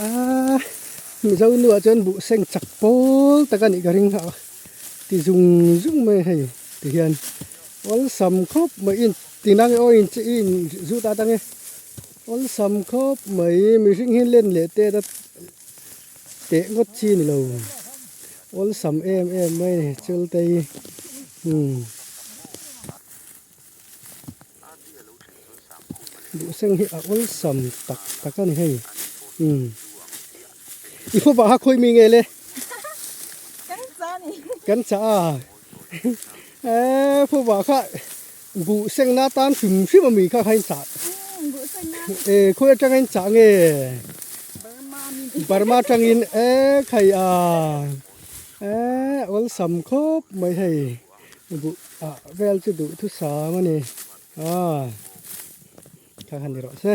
Aaa Mizo nu ah chuan buh seng chak pawl tak a nih ka ring a ti zung zung mai a hei ti hian awlsam khawp mai in ti nang e aw in chi in zut at ang e awlsam khawp mai mihring hi len leh te a teh ngawt chi a ni lo awlsam em em mai a ni chul te hi umm. Duhseng hi a awlsam tak tak a ni hei umm i phu vah kha khawi mi nge le Kan cha ni kan cha a eee phu vah kha buhseng na tan hrim hrim a mi kha kha in chah e khawi atanga in chah nge Burma atangin eee khai a eee awlsam khawp mai hei. Buh ah vel chu duh thusam a ni. Aaa kha kha ni rawh se.